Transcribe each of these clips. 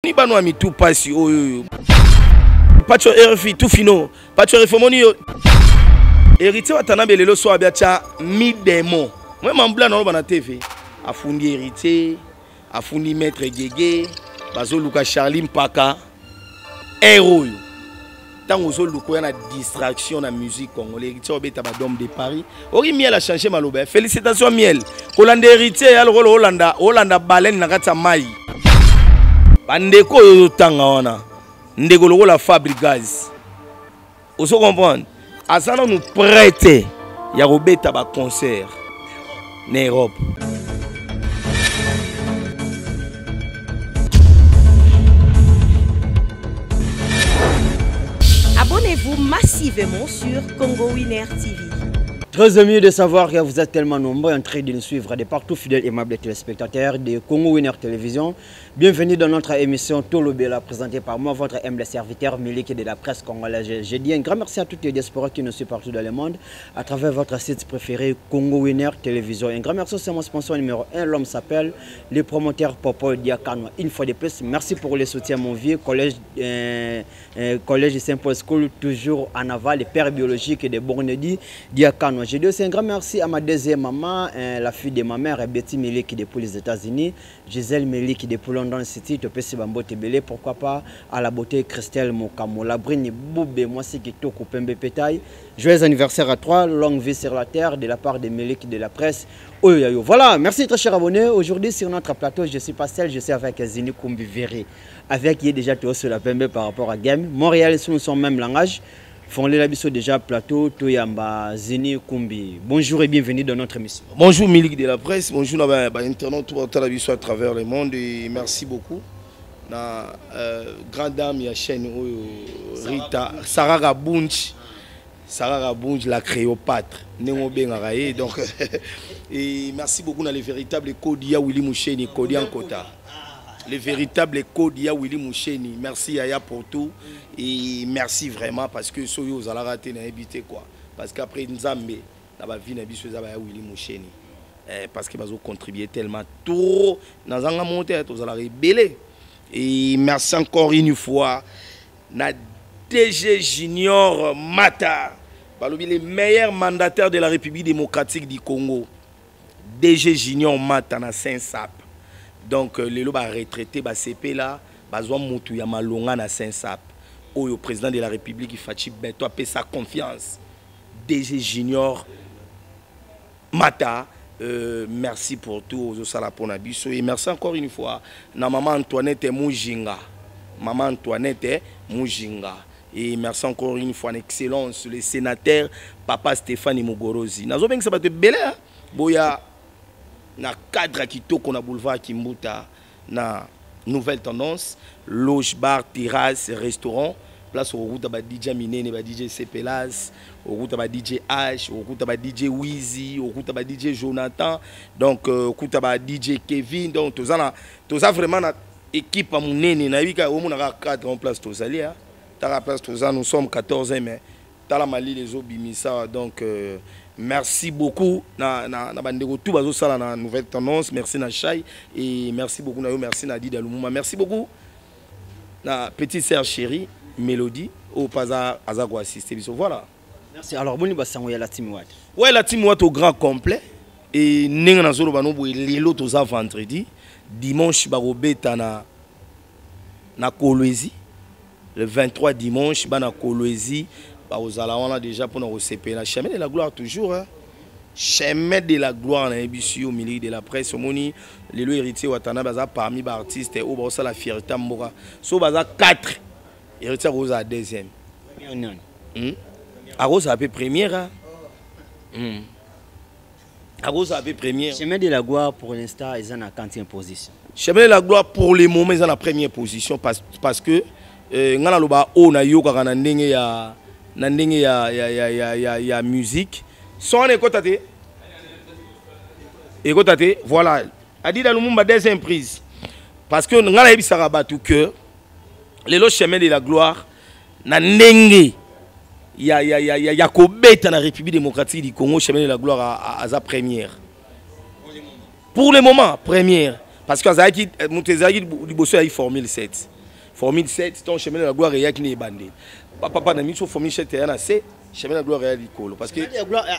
Ni bano ya mitu pasi oyo oyo. Pacho RFI tout fino. Pacho RFI omoni yo. Héritier Watanabe lelo so abia cha mi démon. Moi mambla na bana TV. Afundi héritier, afundi maître Gege, bazoluka Charlie Mpaka. Héros oyo. Tango ozoluka oya na distraction na musique congolais, héritier obeta ba dome de Paris. Ori miel a changer maloba. Félicitations miel. Kolanda héritier ya lokolo olanda olanda baleine na kati ya mai. Bandeko oyo ozotanga wana ndeko lokola Fabregas. Ozo comprendre? Aza nanu prêt te ya kobeta ba concert na Europe. Abonnez-vous massivement sur Congo Winner TV. Très ému de savoir que vous êtes tellement nombreux en train de nous suivre de partout, fidèles et aimables téléspectateurs de Congo Winner Télévision. Bienvenue dans notre émission Tolobela, présentée par moi, votre humble serviteur Milik de la presse congolaise. Je dis un grand merci à toutes les diasporas qui nous suivent partout dans le monde, à travers votre site préféré, Congo Winner Télévision. Un grand merci aussi à mon sponsor numéro 1, l'homme s'appelle le promoteur Popo Diakano. Une fois de plus, merci pour le soutien, mon vieux collège, collège Saint-Paul School, toujours en aval, le père biologique de Bournedi Diakano. Je dis aussi un grand merci à ma deuxième maman, la fille de ma mère, Betty Milik depuis les États-Unis, Gisèle Milik depuis London City, Topesi Bambo Tebele, pourquoi pas à la beauté Christelle Mokamo, la Brine Boubé, moi c'est qui Toko Pembe Pétaille. Joyeux anniversaire à toi, longue vie sur la terre de la part de Milik de la presse. Oyoyo. Voilà, merci très cher abonné. Aujourd'hui sur notre plateau, je suis pas seul, je suis avec Zini Kumbi Veré, avec qui est déjà tout sur la Pembe par rapport à Game. Montréal, sous son même langage. Fondé la biso déjà plateau Toyamba Zini Kumbi. Bonjour et bienvenue dans notre émission. Bonjour Milik de la presse, bonjour na ba internaute tout la biso à travers le monde et merci beaucoup. Na grande dame ya chaîne oyo Rita Sarah Rabunch. Sarah Rabunch la Cléopâtre. Nengo bengaka ye donc et merci beaucoup na les véritables Kodia Willy Moucheni Kodia Nkota. Le véritable Kodia Willy Moucheni. Merci Yaya pour tout. Et merci vraiment parce que soyo ozalaka te na yebi te quoi. Parce qu'après Nzambe, na ba vie na biso eza ba ya Willy Moucheni. Parce que bazo contribuer tellement trop. Nazanga monter, tozala rebelle. Et merci encore une fois na DG Junior Mata. Balobi les meilleurs mandataires de la République démocratique du Congo. DG Junior Mata na Saint-Sap. Donc lelo ba retraité ba CP là, bazwa mutu ya malonga na Saint-Sap. Oyo président de la République Fatshi Béton a sa confiance. DG Junior Mata, merci pour tout ozo sala pona biso et merci encore une fois na maman Antoinette Mujinga. Maman Antoinette Mujinga. Et merci encore une fois en excellence le sénateur Papa Stéphane Mugorozi. Nazo bengisa bato ebele, hein? Boya na cadre kitoko na boulevard Kimbuta na nouvelle tendance loge bar terrasse restaurant place au route ba DJ Minene ba DJ Cepelas au route ba DJ H au route ba DJ Wizy au route ba DJ Jonathan donc route ba DJ Kevin donc toza na toza vraiment na équipe ya munene na yika au mona cadre en place tozali, hein. Tala place toza nous sommes 14 mais tala mali les obimisa donc merci beaucoup na na na bandeko tout bazo sala na nouvelle tendance merci na Chai et merci beaucoup na yo merci na Dida Lumumba merci beaucoup na petite sœur chérie Mélodie au paza aza ko assister biso voilà. Merci. Alors boni basango ya la team Watt. Ouais la team Watt au grand complet et ndenge na zolo bano boye lelo toza vendredi dimanche ba kobeta na na Kolwezi le 23 dimanche bana Kolwezi ba ozala wana déjà pour na kosepela chemin de la gloire toujours, hein. Chemin de la gloire na yebiso au milieu de la presse omoni lelo héritier Watanabe baza parmi ba artistes oyo baosala la fierté mboka so baza 4 héritier akoza deuxième. Akoza pe première, hein? Akoza pe première. Chemin de la gloire pour l'instant ils en a 40e position. Chemin de la gloire pour le moment ils en a première position parce que nga na loba o na yo kaka na ndenge ya na ndenge ya ya ya ya ya ya musique. Son ekota te. Ekota te, voilà. Adida Lumumba deuxième prise. Parce que nga na yebisaka bato que lelo chemin de la gloire na ndenge ya ya ya ya ya kobeta na République démocratique du Congo chemin de la gloire a sa première. Pour le moment première parce que azalaki moto ezalaki liboso ya formule 7. Formule 7, ton Chemin de la gloire eyaki na ebandeli. Papa na miso, Formule 7 eya na se, Chemin de la gloire eya likolo, parce que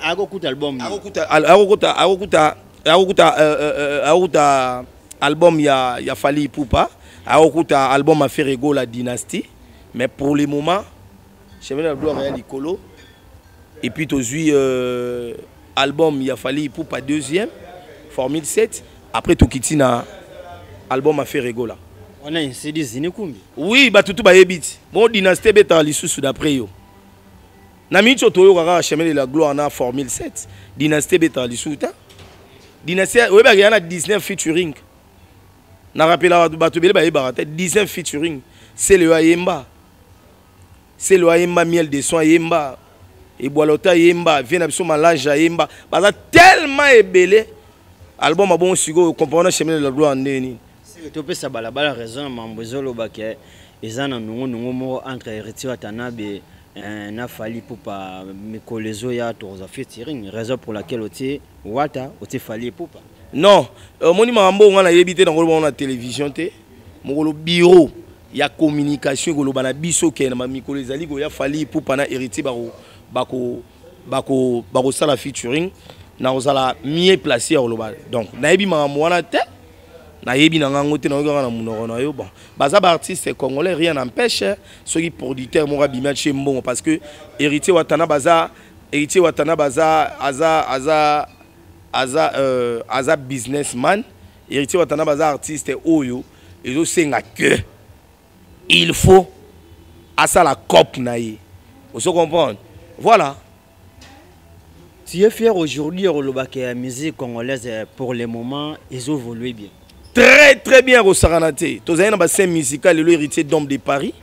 akokuta album, akokuta album ya Fally Ipupa, akokuta album ya Ferre Gola Dynastie. Mais pour le moment, Chemin de la gloire eya likolo. Et puis tozwi album ya Fally Ipupa deuxième, Formule 7. Après tokiti na album ya Ferre Gola. Wana insidi Zini Kumbi. Oui, bato tu bayebi ti bon Dynastie ebetaka lisusu. D'après yo, na miniti oyo toyoka kaka Chemin de la gloire na Formule 7. Dynastie ebetaka lisusu te. Dynastie, oyebaka ya na 19 featuring. Na rappelaka bato ebele bayebaka te, 19 featuring. Sele oyo ayemba, Sele oyo ayemba, Miel de Son ayemba, Ebwalota ayemba, vie na biso Malage ayemba, baza tellement ebele. Album abongo sikoyo comprendre Chemin de la gloire ndenge nini? Topesa balabala raison na mambo ezoloba ke eza na nongonongo moko entre Héritier Watanabe na Fally Ipupa. Mikolo ezoya tokozwa featuring, raison pour laquelle otie Wata, otie Fally Ipupa. Non, omoni, makambo oyo nga nayebi te, nakoloba na télévision te. Mokolo bureau ya communication ekoloba na biso ke na bamikolo ezali koya, Fally Ipupa na Héritier bakosala featuring, nakozala mieux placé ya koloba. Donc nayebi makambo wana te, nayebi na ngango te, nayoki kaka na monoko na yo. Bon, baza baartiste congolais, rien n'empêche soki producteur moko abimi, atie mbongo, parce que Héritier Watana baza, Héritier Watana baza aza businessman. Héritier Watana baza artiste oyo ezosenga que il faut asala cope na ye, ozo comprendre? Voilà. Tu es fier aujourd'hui olobaka ya musique congolaise pour le moment ezoévolue bien? Très très bien, kosakana te. Tozali na bascène musicale lelo: Héritier, Dôme de Paris,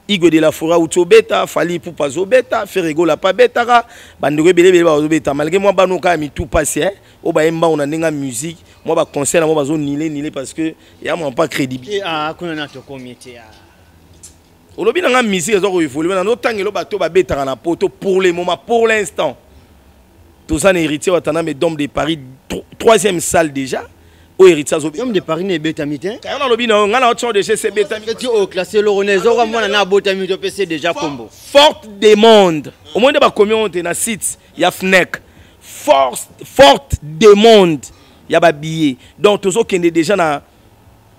Igwe de la Forêt auti obeta, Fally Ipupa azobeta, Ferre Gola pa abetaka, bandeko ebele ebele bazobeta, malgré mwa bano kaka mitu pasi oyo bayemba na ndenge ya musique, mwa baconcert na mwa bazonile nile parce que ya mwa pas crédible. Ah, kuna na tokomi te. Olobi na nga musique eza koévolue na notangelo bato babetaka na poto. Pour le moment, pour l'instant, toza na Héritier Watanabe, Dôme de Paris, troisième salle déjà oyo Héritier azobeta. Dôme de Paris na ebetami te. Kayo nalobi na yo, ngai na otio déjà ebetami. Ti oclasse loko na ezoka mwana na abotami, topesi déjà kombo. Forte demande, omoni nde bakomi oyo te na site ya Fnac, force, forte demande ya babillet. Donc tozokende déjà na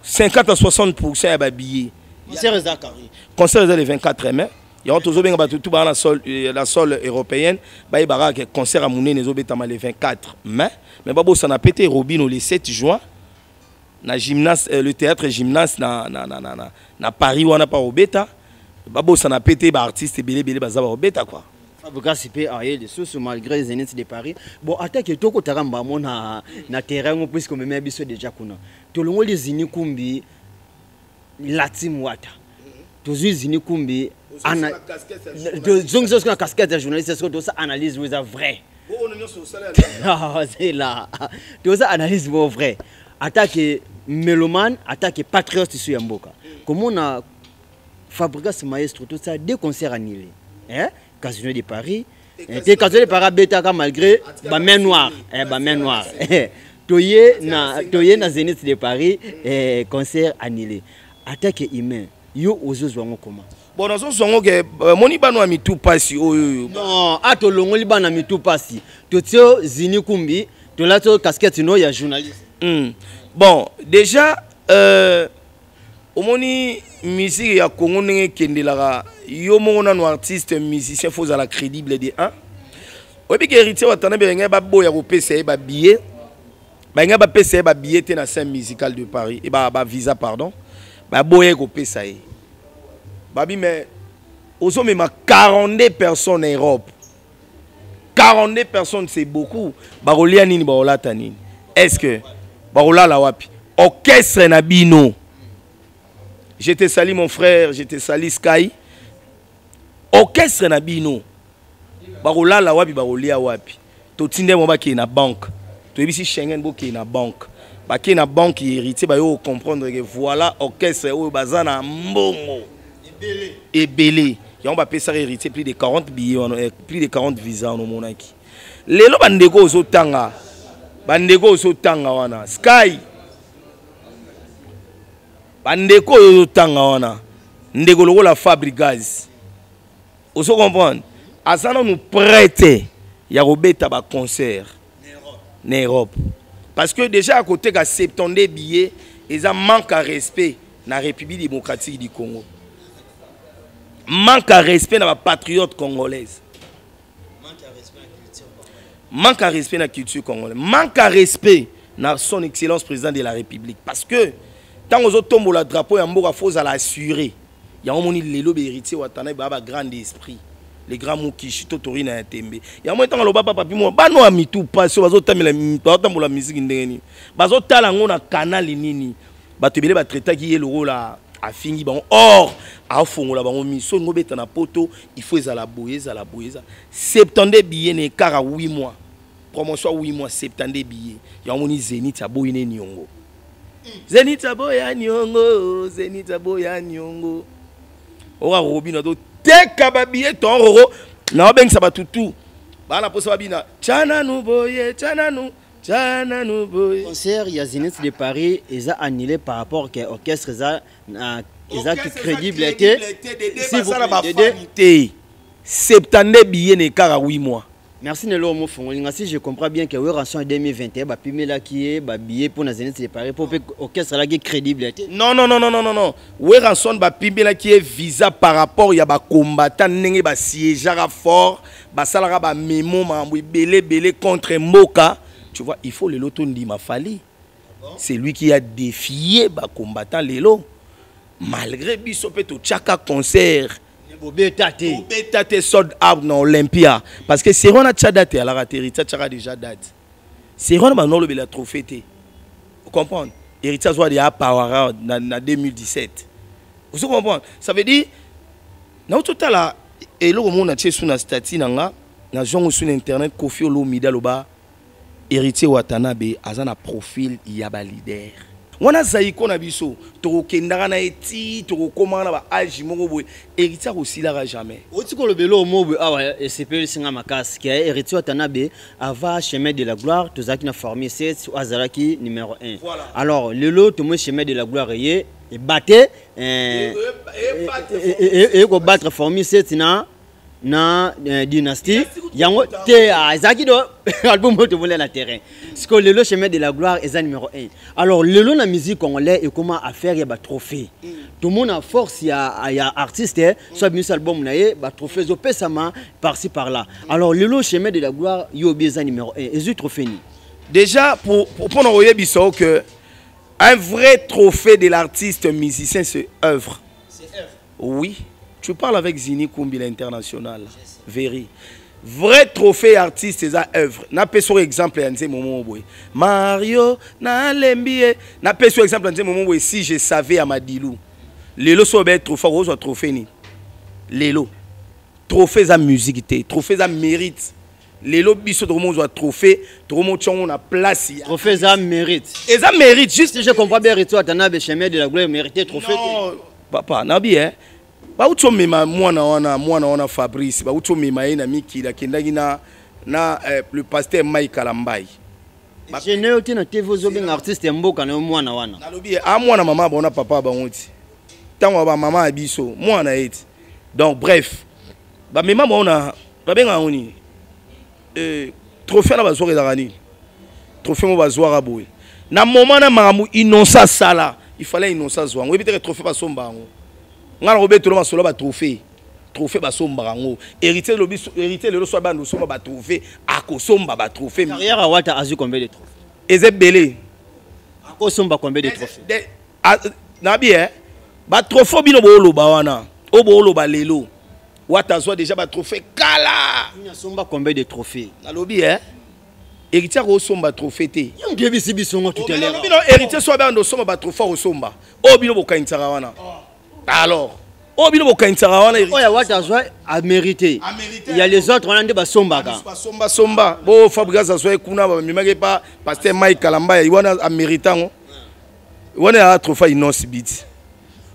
50 à 60 ya babillet. Concert eza carré. Concert eza le 24 mai. Yango tozobenga bato tu baa na sol européenne, bayebaka ke concert ya monene ezobetama le 24 mai. Mais babosana pe te Robino le 7 juin na gymnase, le théâtre gymnase na Paris wana pa obeta. Babosana pe te baartiste ebele ebele baza baobeta quoi. Fabregas mpe aye lisusu malgré Zénith de Paris. Bon, atake tokotaka mbamo na terrain ngo, puisque omemea biso déjà kuna. Tolongoli Zini Kumbi, Latim Wata, tozwi Zini Kumbi, tozongisa na casquette ya journaliste. Soki tosa analyse oyo eza vrai, c'est là toza analyse mo vrai, atake mélomane, atake patriote isu ya mboka. Komona Fabregas maestro, tosala deux concerts annulés, hein? Casino de Paris te, Casino de Paris abetaka malgré bamain noire, bamain noire. Toye na Zénith de Paris, concert annulé. Atake humain, yo ozozwa yango koma? Bon, nazozwa yango ke moni bana ya mitu pasi oyo. Non, a tolongoli bana mitu pasi, totie Zini Kumbi, tolati oyo casquette no ya journaliste. Bon, déjà omoni musique ya Congo ndenge ekendelaka, yo moko nano artiste musicien faut ozala crédible de 1. Oyebi ke Héritier Watanabe balingai baboya kopesa ye babillet, balingai bapesa ye babillet te na scène musicale de Paris, e bavisa, pardon, baboya ye kopesa ye babi. Mais ozomema 42 personnes na Europe, 42 personnes, c'est beaucoup. Bakolia nini? Bakolata nini? Est ce que bakolala wapi? Orchestre na bino. Je te salue, mon frère, je te salue, Sky. Orchestre na bino, bakolala wapi? Bakolia wapi? Totinde mo bakei na banque, toyebisi Schengen bokei na banque, bakei na banque. Héritier bayo comprendre que voilà, orchestre oyo baza na mbongo ebele. Yango bapesaka Héritier plus de 40 billets wana, plus de 40 visa wana. Omonaki lelo bandeko ozotanga, bandeko ozotanga wana, Sky, bandeko oyo ozotanga wana. Ndeko lokola Fabregas, ozo comprendre, aza nanu prêt te ya kobeta baconcert na Europe, parce que déjà akoteka 72 billets, eza manque à respect na République démocratique du Congo, manque à respect na bapatriote congolaise, manque à respect na culture congolaise, manque à respect na Son Excellence Président de la République, parce que ntango ozotombola drapeau ya mboka, fo ozala assuré. Yango moni lelo bahéritier Watanabe baa bagrand esprit, le grand Mokishi to torina ya tembe. Yango ntango aloba papa pimo bano ya mitu pasi oyo bazotamela, bazotambola misiki ndenge nini, bazotala yango na kanali nini. Bato ebele batraitaki ye lokola afingi bango, or afongola bango miso. Olingo obeta na Poto, il faut ezala boye, ezala boye, ezala 72 billet na écart ya 8 mois, promotion ya 8 mois, 72 billet. Yango moni Zénith aboyi ne niongo, Zénith aboya niongo, Zénith aboya niongo. Oka Robino azoteka babillet ton roro na babengisa bato tu baa na mposa babina tya nanu boye, tya nanu, tya nanu boye. Concert ya Zénith de Paris eza annulé par rapport ke orchestre eza na eza crédible te. Basala bafani te, 72 billet na écart ya 8 mois. Merci nelo mofongoli nga. Si je comprends bien que Werrason 2021 bapimelaki ye babillet mpo na Zénith de Paris mpo mpe orchestre alaki crédible te. Non, non, non, non, non, non, non. Werrason bapimelaki ye visa par rapport ya bacombattant, ndenge basiégeaka fort, basalaka bamemo, makambo ebele ebele contre mboka. Tu vois, il faut lelo tondima Fally, c'est lui qui a défié bacombattant. Lelo malgré biso mpe totiaka concert, bobeta te. Obeta te, sold out na Olympia, parce que seri wana tia date alaka te. Héritier atiaka déjà date, seri wana bando olobela trophée te. Comprendre, Héritier azwa ya power na 2017. Ozo comprendre, ça veut dire nauti otala eloko moko natie su na statut na nga, nazwango su na internet. Koffi Olomide aloba Héritier Watanabe aza na profil ya baleader wana. Zaiko na biso tokokendaka na ye ti tokokomaka na baage moko boye. Héritier akosilaka jamais. Oti koloba eloko moko boye awa esepelisi nga makasi, ke Héritier Watanabe ava Chemin de la Gloire, tozalaki na Formule 7, azalaki numéro 1. Voilà. Alors lelo tomoi Chemin de la Gloire ye ebate ekobattre Formule 7 na Dynastie. Yango te, ezalaki do album oyo tomoni na terrain. Sikoyo lelo Chemin de la Gloire eza numéro 1. Alors lelo na musique congolais ekoma affaire ya batrophée. Tomona force ya artiste, so abimisi album na ye, batrophée ezopesama par-ci par-là. Alors lelo Chemin de la Gloire yo obi eza numéro 1, ezwi trophée nini? Déjà pour koyebisa yo que un vrai trophée de l'artiste musicien, c'est œuvre. Oui, tu parles avec Zini Kumbi l'international. Very vrai trophée artiste eza œuvre. Napesi oyo exemple ya nzembo moko boye, Mario nalembi ye. Napesi oyo exemple ya nzembo moko boye, Si je savais ya Madilu. Lelo so obe trophée, okozwa trophée nini lelo? Trophée eza musique te, trophée eza mérite. Lelo biso tokomozwa trophée, tokomotia yango na place ya Trophée eza mérite. Eza mérite juste. Si je comprends bien, Héritier Watanabe, Chemin de la Gloire mérité trophée te. Non, papa nabi eh bauti omema mwana wana, mwana wana Fabrice, bauti omema ye na mikili, akendaki na le pasteur Mike Kalambai. Gene yo te na TV, ozobenga artiste ya mboka na yo mwana wana. Nalobi ye a mwana mama bango na papa bango ti ntango ya bamama ya biso, mwana ye ti. Donc bref, bamema bango na babengaka yango nini, trophée wana bazwaka ezalaka nini, trophée mo bazwaka boye na moment na makambo Innocent asala. Il fallait Innocent azwa yango. Oyebi teke trophée basomba yango. Ngai na kobetelo masolo ya batrophée, trophée basombaka yango. Héritier lobi, Héritier lelo so abanda osomba batrophée, akosomba batrophée. Carrière awata azwi combien de trophées? Eza ebele. Akosomba combien de trophées? Nabi e batrophée bino booloba wana, oyo booloba lelo, Wata azwa déjà batrophée kala. Asomba combien de trophées? Nalobi e Héritier akosomba trophée te. Yo moto oyebisi biso ngo tout à l'heure. Bino Héritier so abanda osomba batrophée, akosomba oyo bino bokanisaka wana. Alors oyo bino bokanisaka wana. Oyo awata azwa amérité. Amérité. Il y a les autres wana nde basombaka. Basombasomba bo Fabregas azwa ye kuna, bamemaki pa pasteur Mike Kalamba wana, amérite yango wana ya trophée Innoss'B.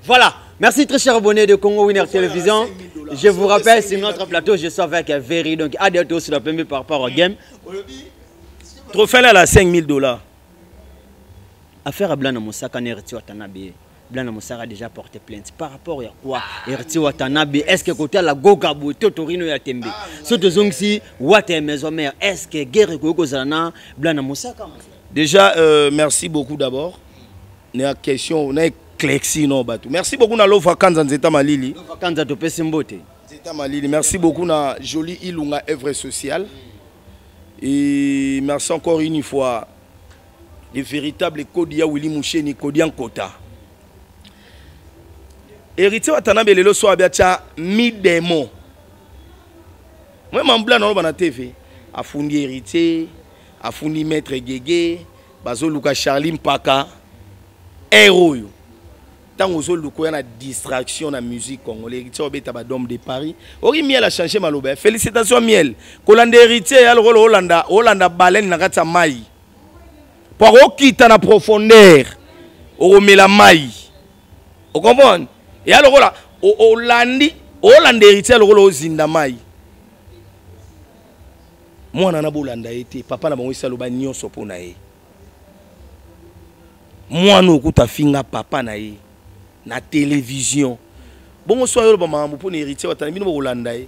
Voilà. Merci, très chers abonnés de Congo Winner Télévision. Je vous rappelle, sur notre plateau, je suis avec Very. Donc, à bientôt sur la première par rapport au game. Trophée là, la 5000 $. Affaire à Blana Mosaka Héritier Watanabe. Blana Mosaka déjà porté plainte par rapport ya quoi? Héritier Watanabe, est ce que kotala Goga boye to Torino ya tembe, so tozongisi Wata ya maison mère, est ce que guerre ekoki kozala na Blana Mosaka? Déjà, merci beaucoup d'abord na question na éclairci no bato. Merci beaucoup na Lova Kanza Nzeta Malili. Lova Kanza, topesi mbote. Nzeta Malili, merci beaucoup na Jolie Ilunga œuvre sociale et merci encore une fois le véritable Kodia Willy Moucheni Kodia Nkota. Héritier Watanabe lelo so abia mi démon. Moi mambla na na TV afundi Héritier, afundi Maître Gege, bazoluka Charlie Mpaka héros yo. Ntango ozoluka oya na distraction na musique congolais, Héritier obeta badome de Paris, oki Miel a changé maloba. Félicitation Miel. Kolanda Héritier ya lokolo olanda olanda baleine na kati ya mai. Po okita na profondeur, okomela mai. Ocomprendre? Ya lokola olandi olanda Héritier lokola ozinda mai. Mwana na bolanda ye te, papa na bango esi aloba nyonso mpo na ye. Mwana okuta finga papa na ye na télévision. Bongo so ayoloba makambo mpo na Héritier Watana, bino bokolanda ye.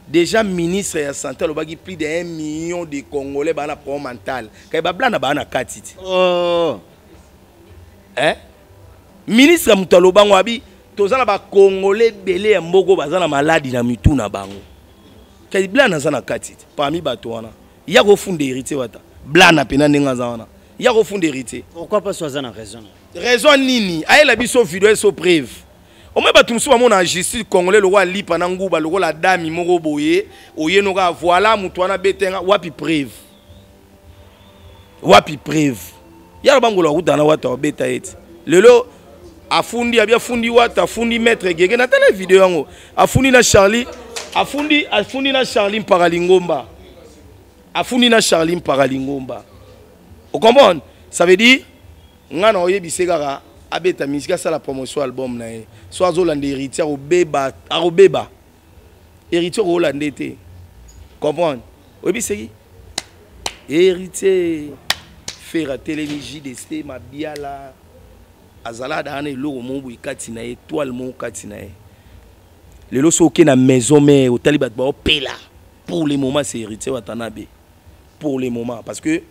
Déjà ministre ya santé alobaki plus de 1 million de Congolais baa na problème mental. Kai bablana baa na kati ti. Oh. Hein? Ministre ya moto alobango abi toza na bacongolais ebele ya mboko baza na maladi na mitu na bango. Kai blana aza na kati ti parmi bato wana. Ya kofunda Héritier Wata. Blana pena ndenge aza wana. Ya kofunda Héritier. Pourquoi pas so aza na raison? Raison nini? Ayela biso video eso preuve. Omwe bato mosusu bamona justice congolais lokola lipa na nguba, lokola dami moko boye, oye noka voilà moto wana betenga, wapi preuve? Wapi preuve? Ya bangola akutana na Wata obeta ye ti. Lelo afundi abi afundi Wata, afundi Maître Gege na tala video yango. Afundi na Charlie, afundi na Charlie Mpaka Lingomba. Afundi na Charlie Mpaka Lingomba. Vous comprenez? Ça veut dire nga na oyebise kaka abeta musique, asala promotion album na ye. So azolanda Héritier akobeba, akobeba. Héritier akolanda te. Comprendre? Oyebiseki? Héritier Ferre atelemi JDC Mabiala azala da na eloko moko boye kati na ye, étoile moko kati na ye. Lelo so oke na maison mère otali bato baopela. Pour le moment c'est Héritier Watanabe. Pour le moment parce que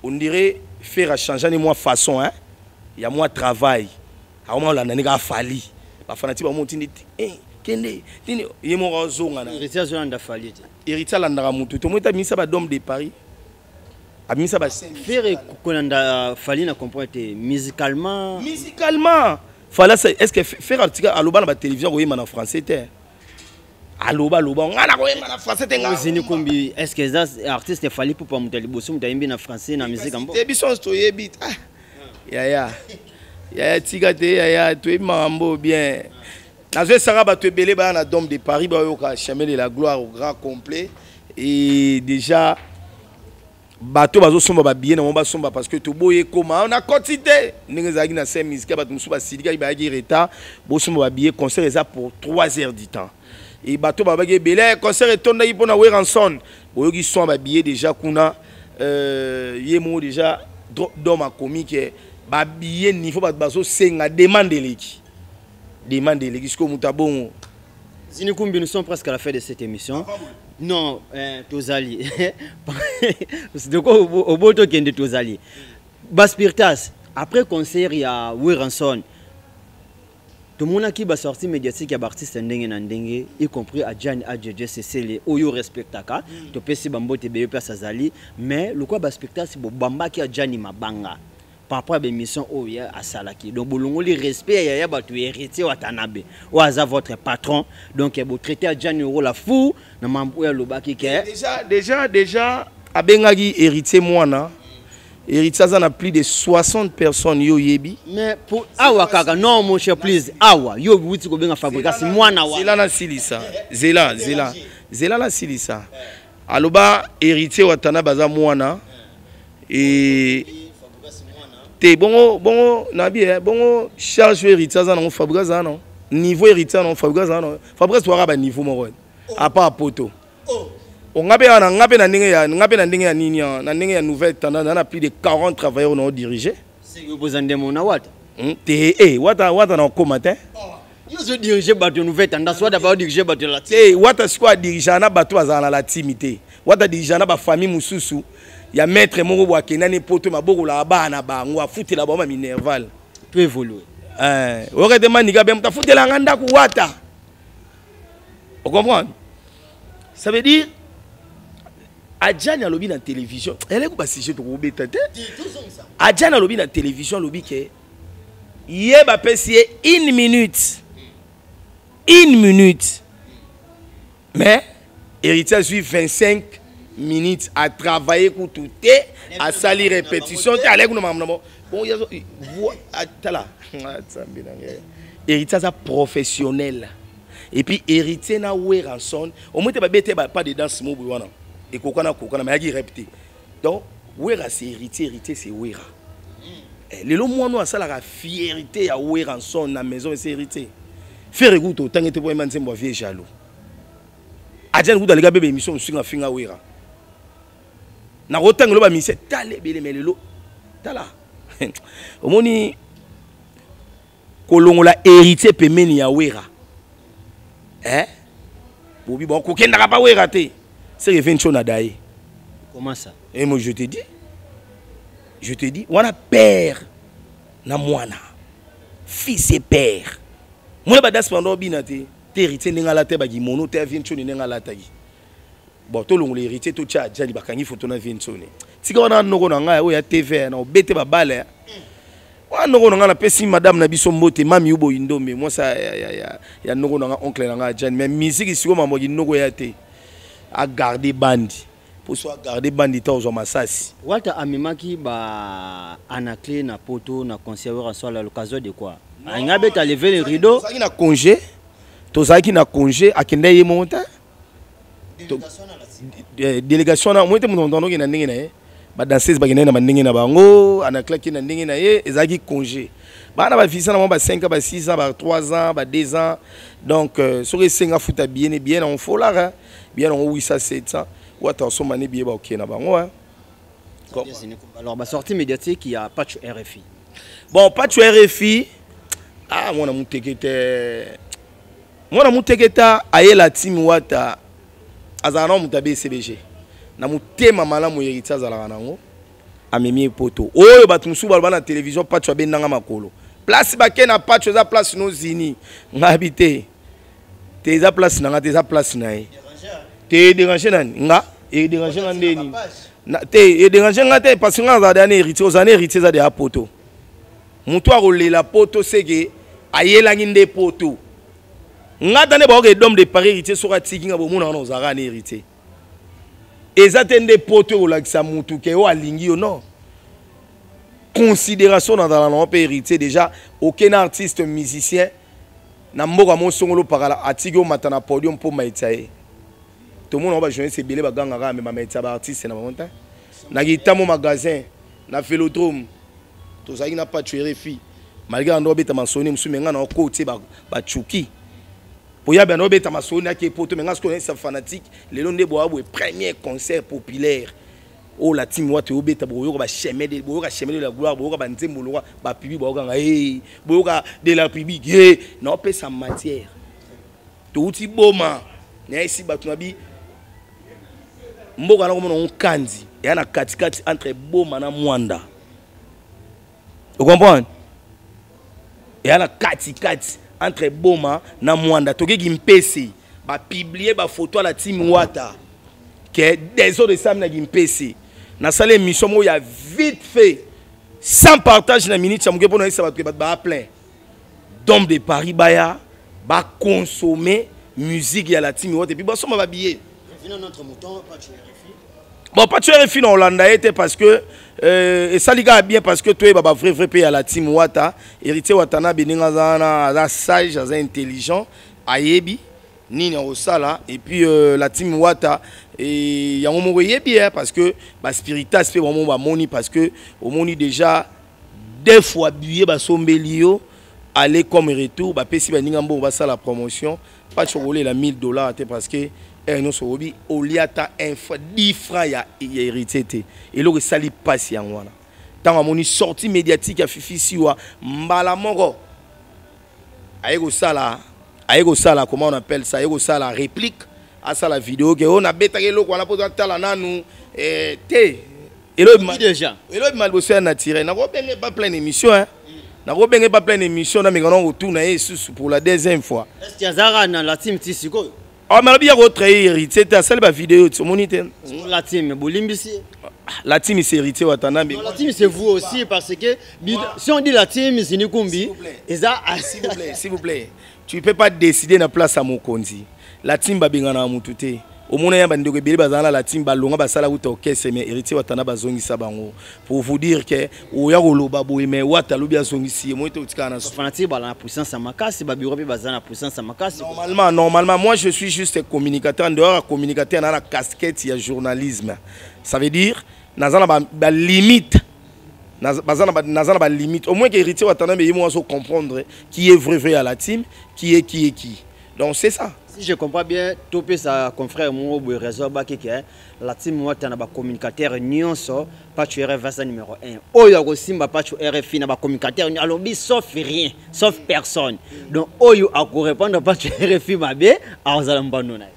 on dirait faire a changer ni moi façon, hein. Il y a moi travail. A moi la nani ka fali. Ba fanatique ba montindi eh kende tini ye mo zonga na. Héritier azolanda Fally te. Héritier alandaka mutu to mota misa ba dome de Paris. Abimisa ba cinq. Ferre kolanda Fally na comprendre te musicalement. Musicalement. Fala est-ce que Ferre artika aloba na ba télévision koyemba na français te? Aloba aloba nga na koyemba na français te nga. Zini Kombi, est-ce que ça artiste Fally Ipupa mutu liboso mutu ayembi na français na musique mbo? Te biso toyebi. Ah. Yaya. Yaya tika te yaya toyebi makambo bien. Nazo esaka bato ebele baya na Dome de Paris bayoka chemin de la gloire au grand complet et déjà bato bazosomba ba billet na bango basomba parce que toboye koma na quantité ndenge ezalaki na scène musicale bato mosusu basilikaki bayaki retard bosomba ba billet concert eza pour 3 heures du temps et bato babaki ebele concert etondaki mpona Werrason boyoki son ba billet déjà kuna ye moko déjà dome akomi ke ba billet niveau bato bazosenga demande eleki demande eleki sikoyo moto abongo. Zini Kumbi, nous sommes presque à la fin de cette émission. Non, Tozali. De quoi au boto kende Tozali. Baspirtas, après concert il y a Werrason. Tout le monde qui va sortir médiatique ya artiste ndenge na ndenge, y compris Adjan Adjedje Cecile oyo respectaka, to pesi bambote beyo place azali, mais le quoi Baspirtas bo bamba ki Adjani mabanga. Par rapport à l'émission oyo asalaki. Donc bolongoli respect ya ya bato Héritier Watanabe. Oyo aza votre patron. Donc bo traité Adjani la fou na mambo ya lobaki ke. Déjà abengaki Héritier mwana. Héritier aza na plus de 60 personnes yo yebi. Mais pour awa kaka non mon cher please awa yo wuti ko benga Fabrice mwana wa. Zela na silisa. Zela zela. Zela na silisa. Aloba Héritier Watanabe aza mwana et te bongo bongo nabi eh, bongo charge Héritier aza nango Fabrice aza non niveau Héritier non Fabrice aza non Fabrice waka ba niveau moko à part poto. Onga pe na nga pe na ndenge ya nga pe na ndenge ya nini na ndenge ya nouvelle tendance na plus de 40 travailleurs on a dirigé. C'est que vous ndemo na wata. Te eh, Wata, Wata na okoma te. Oh, yo ozo dirige bato ya nouvelle tendance, Wata bao dirige bato ya la te. Wata sikoyo adirigea na bato bazala na la team te. Wata adirigea na bafamille mosusu ya maître moko bo akendani poto, mabokolaka bana na bango, afutela bango ba minerval. To évoluer. Eh, oyoka te manika be moto afutela nga ndako Wata. Ocomprendre? Ça veut dire Adjani alobi na télévision, eleko basujet tokobeta te. Adjani alobi na télévision, alobi ke ye bapesi ye une minute, une minute, mais héritier azwi 25 minutes, atravaille kutu te, asali répétition te, aleki kuna makambo na bon. Tala, nzambe na ngai, héritier aza professionnel. Et puis héritier na Werrason, au moins te babete ba pas de danse mo boye wana ekokana kokana, mais ayaki rep te. Donc Wera c'est héritier, héritier c'est Wera. Eh, lelo mwana oyo asalaka fierté ya Werrason na maison, ese héritier. Ferre kutu otangi te po yemba nzembo ya vieux jaloux. Adjani kutu aleka bebe émission mosusu afinga Wera. Nakotanga elo bamise tala ebele, mais lelo tala, omoni kolongola héritier pembeni ya Wera, eh? Bobi bon kokendaka pa Wera te, c'est que Vencho na daye. Comment ça? Et moi je te dis, je te dis, wana père na mwana, fils et père. Mwana badanse pendant obina te te, héritier ndenge alata bakimono te, Vencho ndenge alataki. Bon, tolongola héritier, totya Adjani, bakangi foto na Vinsone. Tika wana noko na ngai oyo ya TV na obete babale wana. Noko na ngai, napesi madame na biso mbote, mami Uboyi Ndombe, mwasi ya noko na ngai, oncle na ngai Adjani. Mais musique sikoyo, mambo kinoko ya te, agarde bandi mpo so agarde bandi ta ozwa masasi. Walter amemaki ba Anaclé na poto na concert Werrason à l'occasion de quoi? Alingi abeta lever le rideau? Tozalaki na congé, tozalaki na congé, akende ye moko te. Délégation na moi te, moto moto anoki na ndenge na ye, badanseuse bakendaki na bandenge na bango, Anaclaki na ndenge na ye. Ezalaki congé, bana bavisa na bango ba 5 ans, ba 6 ans, ba 3 ans, ba 2 ans. Donc soki esenga futa billet ne billet nango folaka billet nango 800, 700, Wata osomba ne billet, bakokende na bango, hein. Alors basortie médiatique ya Patch RFI. Bon, Patch RFI, ah, mwana muteke te, mwana muteke ta ayela team Wata azalaka na moto ya BCBG na motema malamu. Héritier azalaka nango, amemi ye poto oyo. Bato mosusu baloba na télévision Patch abendanga makolo, place bake na Patch eza place nozini. Ngabi te te, eza place na nga te, eza place na ye te. Edérange nani? Nga edérange nga ndeni te? Edérange nga te, parce que nga nazala deya na héritier. Ozala na héritier, eza deya poto. Moto akolela poto seke ayelangi nde poto. Nga ta nde baoke Dôme de Paris, héritier soki atiki nga, bomona wana ozalaka na héritier. Eza te nde poto ekolakisa mutu ke oyo alingi yo, non. Considération nazala nango mpe héritier déjà oke na artiste musicien na mboka mosongolo pakala, atiki omata na podium mpo maetisa ye. Tomona ngo bajournaliste ebele bagangaka me bamaetisa baartiste na bango te. Na kitamo magasin na Vélodrome, tozalaki na Pacho RFI, malgré ando obeta masoni mosusu, me ngai na okotie bacuki po ya bando obeta masoni ake poto. Me ngai sikoyo nayesa fanatique lelo nde boya boye, premier concert populaire oyo la team Wata oyobeta, boyoka bachemin de, boyoka Chemin de la gloire, boyoka banzembo lokwa bapibi, boyokanga e boyoka de la public e naopesa matière. Touti Boma, nayesi bato na bi mboka na komona ngo kandi eya na katikati entre Boma na Mwanda, ocomprendre? Eya na katikati entre Boma na Mwanda. Tokeki mpese, bapublie bafoto ya la team Wata ke désordre esami na Kimpese. Nasali émission moko ya vite fait, sans partage, na minute ya moke, mpo nayebisa bato ke bato baa plein Dôme de Paris, baya baconsommer musique ya la team Wata et puis basomba babillet. Bon, Pacho RFI na olanda ye te, parce que esali kaka bien, parce que toyeba bavrai vrai mpe ya la team Wata. Héritier Watanabe, ndenge aza wana, aza sage, aza intelligent, ayebi nini akosala. Et puis la team Wata e yango moko eyebi ye, parce que baspiritas mpe bango bamoni, parce que omoni déjà deux fois billet basombeli yo aller comme retour, bapesi baninga mbongo basala promotion. Pacho kolela 1000 $ te, parce que heure nyonso oyebi olia ata un fois 10 francs ya héritier te. Eloko esali mpasi yango wana. Ntango amoni sortie médiatique ya Fifi Siwa, mbala moko aye kosala, aye kosala, comment on appelle ça, aye kosala réplique, asala vidéo ke oyo nabetaki eloko wana mpo totala nanu te. Déjà. Eloko ebima liboso ya naturel, nakobenge pas pleine émission, hein. Nakobenge pas pleine émission, nameka na kotuna ye lisusu pour la deuxième fois. Est-ce que azalaka na la team ti sikoyo? Ah, mais alobi ya kotrahir Héritier te, asali bavideo ti omoni te. La team bolimbisi. La team, c'est Héritier Watanabe. Non, la team, c'est vous aussi, parce que si on dit la team Zini Kumbi, eza S'il vous plaît, s'il vous plaît, tu peux pas décider na place ya mokonzi. La team, babengana na mutu te. Omona ya bandeko ebele bazala na la team, balonga, basala kuta orchestre, mais Héritier Watana bazongisa bango. Pour vous dire que oya koloba boye, mais Wata alobi azongisi ye, moi te otikala na fanatique bala na puissance ya makasi, babureau mpe baza na puissance ya makasi. Normalement, moi je suis juste communicateur. En dehors ya communicateur, na casquette ya journalisme. Ça veut dire naza na ba limite, naza na ba limite. Au moins que Héritier Watanabe ye mo azo comprendre qui est vrai vrai à la team, qui est qui est qui. Donc c'est ça. Si je comprends bien, topesa confrère moko boye réseau bakeke la team Wata na bacommunicateur nyonso, Pacho RF aza numéro 1. Oyo akosimba Pacho RFI na bacommunicateur, alobi sauf rien, sauf personne. Donc oyo akorépondre Pacho RFI mabe, azala mbano na ye.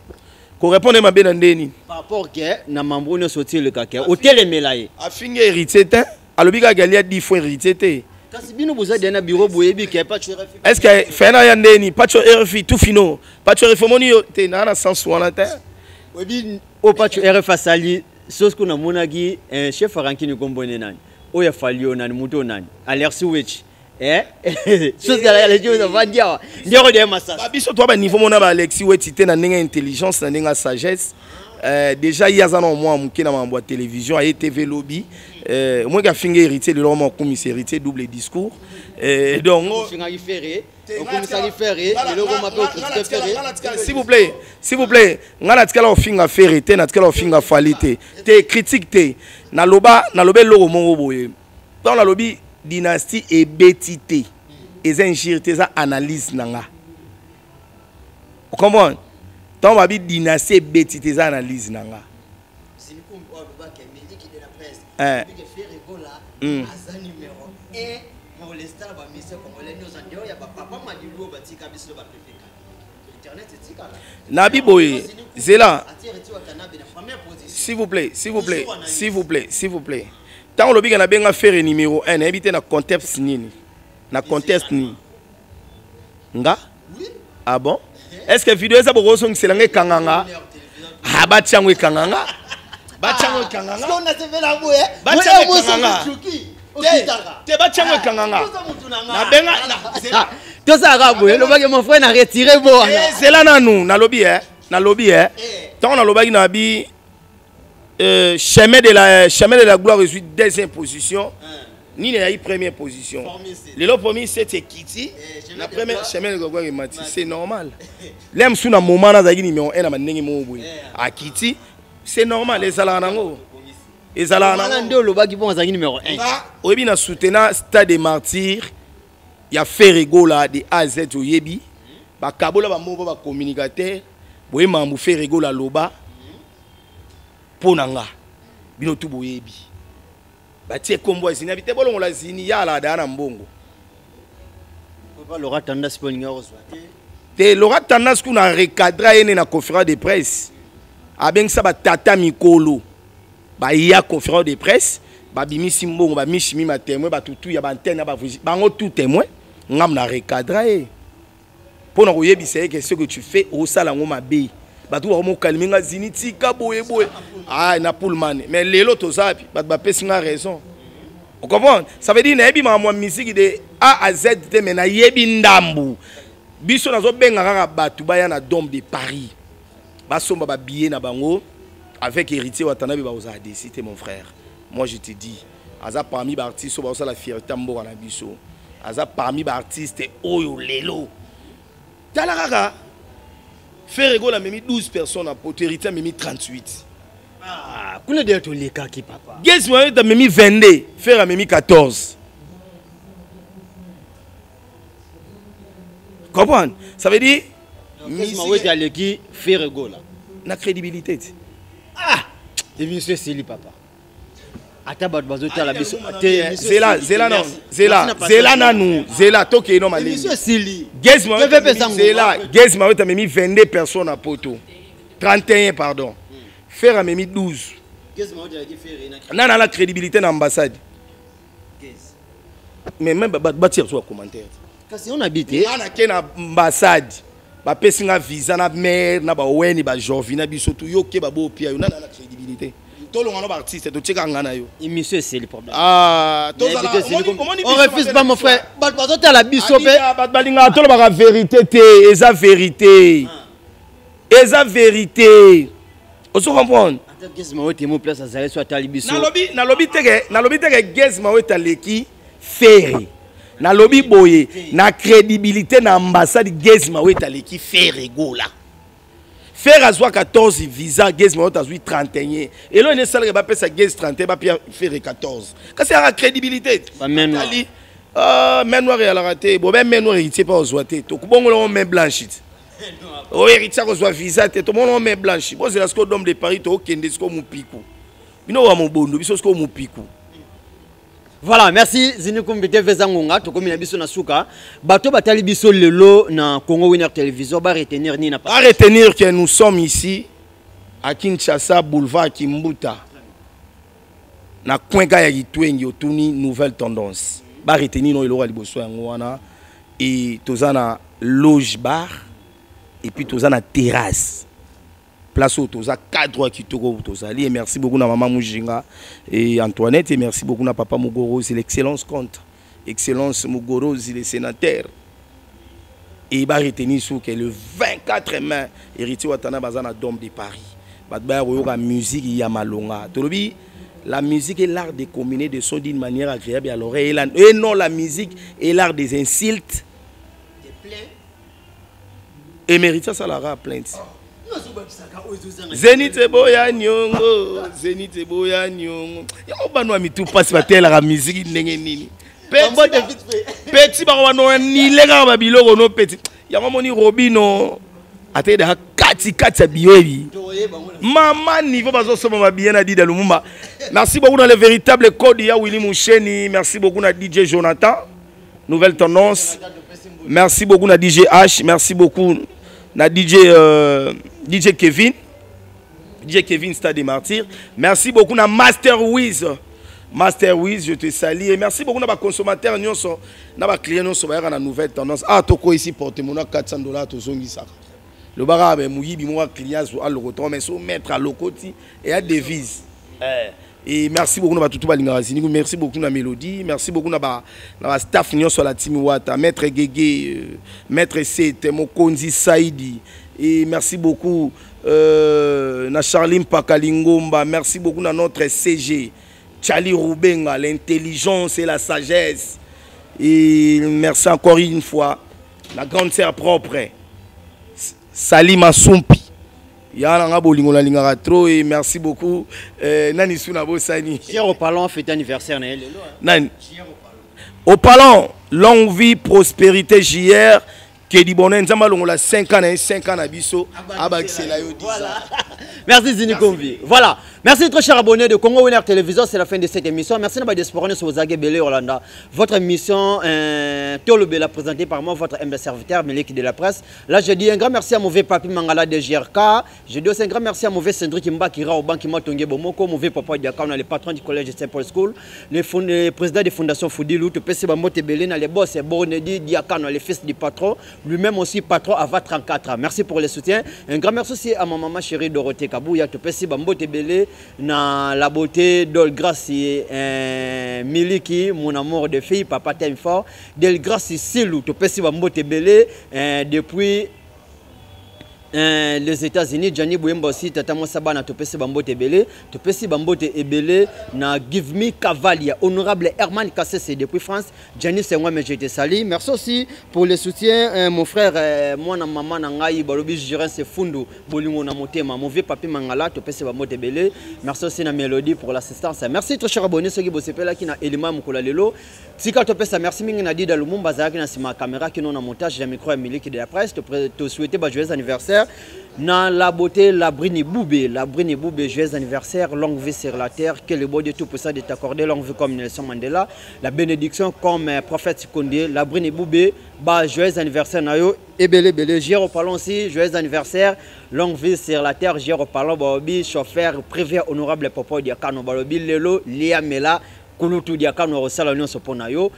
Korépondre mabe na ndeni? Par rapport ke na mambo nyonso otieleka ke otelemela ye. Afingi Héritier te, alobi kaka alia 10 fois Héritier te. Kasi bino boza dia na bureau, boyebi ke Pacho RFI. Est ce que fena ya ndeni Pacho RFI tout fino Pacho RFI omoni yo te na sens wana te? Oyebi oyo Pacho RF asali soki namonaki chef arankini kombone nani oyo afali yo nani moto nani Alersi Wechi soki aleki avandi awa ndeko de masasa. Biso toa baniveau mona ba Alexis Weti te na ndenge ya intelligence, na ndenge ya sagesse. Déjà ye aza na mwa moke na mambo ya télévision, aye TV lobi omoki afinga Héritier, lelo mwa akomisa Héritier, double discours. Donc ofingaki Ferre, okomisaki Ferre, lelo koma mpe ocritiquer Ferre. S'il vous plaît, s'il vous plaît, nga natikala ofinga Ferre te, natikala ofinga Fally te, te critique te. Naloba, naloba eloko moko boye. Ntango nalobi dynastie ebeti te, eza injure te, eza analyse na nga, ocomprendre? Ntango babi dynastie ebeti te, eza analyse na nga. Aza numéro 1 pour l'instant bamusicien congolais nyonso nde oyo ya bapapa Madilu oyo batika biso bapepeka internet etikala. Nabi boye, zela, s'il vous plaît, s'il vous plaît, s'il vous plaît, s'il vous plaît. Ntango olobika nabenga Ferre numéro 1, nayebi te na contexte nini, na contexte nini nga. Ah bon, est ce que vidéo eza bokozongisela nga ekanganga? Ah, batia yango ekanganga, batia yango ekanganga, batia yango ekanganga te, batia yango ekanganga. Nabenga Tosalaka boye, lobaki mon frère na retire bo wana. Zela nanu, nalobi e, nalobi e, ntango nalobaki na bi chemin de la gloire ezwi deuxième position, nini eyai première position? Lelo premier set ekiti na première, chemin de la gloire emati, c'est normal. Le mosusu na moment nazalaki numéro 1 na bandenge moko boye, akiti, c'est normal, ezalaka nango, ezalaka nango. Nde olobaki mpo azalaki numéro 1. Oyebi na soutenant Stade de Martyr ya Ferre Gola de A à Z. Oyebi bakabola bamoko bacommunicateur boye, mambo Ferre Gola aloba mpo na nga, bino tu boyebi. Batie kombo ya Zini abi te, bolongola Zini ya alada na mbongo. Laura Tendance mpo olingi kozwa te. Te, Laura Tendance kuna recadra ye ne na conférence de presse, abengisa batata mikolo baya conférence de presse, babimisi mbongo, bamishimi matémoin, batutu ya baantenne ya bango tout témoin. Ngam na recadra ye mpo na koyebisa ye ke ce que tu fais, osala yango mabe. Bato bakomokalimi nga Zini, tika boye boye. Ah, na Pullman, mais lelo toza wapi? Bato bapesi nga raison, ocomprendre? Ça veut dire nayebi makambo ya musique de A à Z te, mais nayebi ndambu. Biso nazobenga kaka bato baya na Dome de Paris, basomba babillet na bango avec Héritier Watanabe, bakozala déçus te. Mon frère, moi je te dis, aza parmi baartiste oyo bazosala fierté ya mboka na biso. Aza parmi baartiste oyo lelo, tala kaka Ferre Gola amemi 12 personnes na poto, Héritier amemi 38. Ah, kuna deya tolekaki, papa. Gaz Mawete amemi 22, Ferre amemi 14. Comprendre? Ça veut dire Mawete aleki Ferre Gola na crédibilité ti. Ah, émission esili, papa. Ata bato bazotala biso te. Zela, zela, non, zela, zela nanu, zela, tokei no malemi. Esili. Zela, Gaz Mawete amemi 22 personnes na poto, 31, pardon. Ferre amemi 12. Nana la crédibilité na ambassade, mais même batia so commentaire. Kasi on habite. Nga nake na ambassade, bapesi nga visa na mare na baweni bajorvi na biso tu. Yo ke babopia yo, nana na crédibilité? Tolonga no baartiste, totieka nga na yo. Émission esili, problème. Ah. On refuse pas, mon frère. Bato bazotala biso mpe. Bato balingaka tolobaka vérité te. Eza vérité, eza vérité, ozo comprendre? Gaz Mawete mo place azali so atali biso. Nalobi teke Gaz Mawete aleki Ferre. Nalobi boye, na crédibilité na ambassade, Gaz Mawete aleki Ferre Gola. Ferre azwa 14 visa, Gaz Mawete azwi 31. Elo ene esalaka bapesa Gaz 31, bapia Ferre 14, kasi aka crédibilité. Ali main noire eyalaka te. Bo be main noire, Héritier mpe ozwa te. Tokobongola main blanche te. Oyo Héritier akozwa visa te, tomona main blanche. Bozela sikoyo Dôme de Paris, tookende sikoyo mopiku. Bino wa mobondo, biso sikoyo mopiku. Voilà, merci Zini Kumbi TV. Zangonga, tokomi na biso na suka. Bato batali biso lelo na Congo Winner Télévision, ba retenir nini na À retenir que nous sommes ici à Kinshasa, boulevard Kimbuta, na coin ya Kitwengi, otuni Nouvelle Tendance. Ba retenir no eloko ya liboso yango wana, et toza na loge bar et puis toza na terrasse, place oyo toza cadre ya kitoko tozali. Et merci beaucoup na mama Mujinga et Antoinette, et merci beaucoup na papa Mugorozi, l'excellence compte, excellence Mugorozi le sénateur. Et ba retenir sur que le 24 mai, Héritier Watana baza na Dôme de Paris. Bato baya koyoka musique ya malonga. Tolobi la musique est l'art de combiner des sons d'une manière agréable à l'oreille et non la musique est l'art des insultes. Et mérite asalaka plainte. Zénith eboya niongo, Zénith eboya niongo. Yango bano ya mitu mpasi batelaka musique ndenge nini? Petit bako bano nile kaka babiloko no petit. Yango moni Robino ateyedaka kati kati ya biyebi mama niveau bazosomba babillet na Dida Lumumba. Merci beaucoup dans le véritable code ya Willy Moucheni. Merci beaucoup na DJ Jonathan, Nouvelle Tendance. Merci beaucoup na DJ H. Merci beaucoup na DJ Kevin, DJ Kevin, Stade des Martyrs. Merci beaucoup na Master Wiz. Master Wiz, je te salue. Et merci beaucoup na ba consommateur nyonso, na ba client nyonso bayaka na Nouvelle Tendance. Ah, toko ici porte mona 400 $, tozongisaka. Lobaka be muyibi moko client so alokoto, mais so maître alokoti et a devise. Eh. Et merci beaucoup na batutu balingaka Ziniku. Merci beaucoup na Mélodie. Merci beaucoup na ba staff nyonso la team Wata, Maître Gege, Maître Sete, Mokonzi Saidi. Et merci beaucoup na Charline Pakalingomba. Merci beaucoup na notre CG Charlie Rubenga, l'intelligence et la sagesse. Et merci encore une fois la grande sœur propre Salima Sumpi ya nanga bolingo nalingaka trop. Et merci beaucoup nani su na bosani. Pierre Opalon fête anniversaire na ye lelo. Nani Opalon? Longue vie, prospérité, JR Kedi Bonheur. Nzambe alongola 5 ans na ye, 5 ans na biso, abakisela yo 10 ans. Merci Zini Kombi. Voilà. Merci, très chers abonnés de Congo Winner Télévision. C'est la fin de cette émission. Merci na diaspora Zage Belé Hollanda. Votre émission Tolobela, présentée par moi, votre humble serviteur, Meleki de la presse. Là, je dis un grand merci à mauvais Papi Mangala de GRK. Je dis aussi un grand merci à mauvais Cédric Mbakira au Banque Matongue Bomoko, mauvais Papa Diakana, le patron du collège de Saint-Paul School, le président de Fondation Foudilou, PC Bamote Belena, les boss, Bornedi Diakano, le fils du patron, lui-même aussi patron avant 34 ans. Merci pour le soutien. Un grand merci aussi à ma maman chérie Dorothée Kabouya, Topesi Bambote Belé, na la beauté Dol Gracie, Miliki, mon amour de fille, papa t'aime fort, Del Gracie Silou, Topesi Bambote Belé, depuis les États-Unis, Gianni Bouyemba aussi, Tata Mosaba, topesi bambote ebele, topesi bambote ebele na Give Me Cavalia, honorable Herman Kassese depuis France, Gianni, c'est moi, mais je te salue. Merci aussi pour le soutien, mon frère, moi na maman na ngai, balobi Jiren c'est Fundu, bolingo na motema, mon vieux papi Mangala, topesi bambote ebele. Merci aussi na Mélodie pour l'assistance. Merci, très cher abonné, ceux qui bossaient là qui na Elima Mukula lelo. Tika topesa merci mingi na Dida Lumumba azalaki na nsima ya caméra kino na montage ya micro ya miliki de la presse. Tosouhaite ba joyeux anniversaire na la beauté Labrini Boubé. Labrini Boubé, joyeux anniversaire, longue vie sur la terre, que le beau Dieu tout puissant de t'accorder longue vie comme Nelson Mandela, la bénédiction comme prophète Kondé. Labrini Boubé, ba joyeux anniversaire na yo ebele ebele. Gero Palon aussi, joyeux anniversaire, longue vie sur la terre. Gero Palon balobi chauffeur privé honorable Popo Diakano, balobi lelo liamela kulutu Diakano akosala nyonso mpo na yo.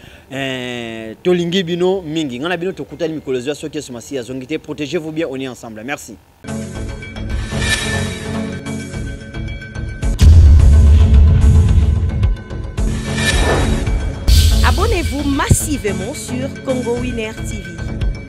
Tolingi bino mingi, ngai na bino tokutani mikolo ezwa soki Yesu Masiya azongi te. Protégez-vous bien, on est ensemble. Merci. Abonnez-vous massivement sur Congo Winner TV.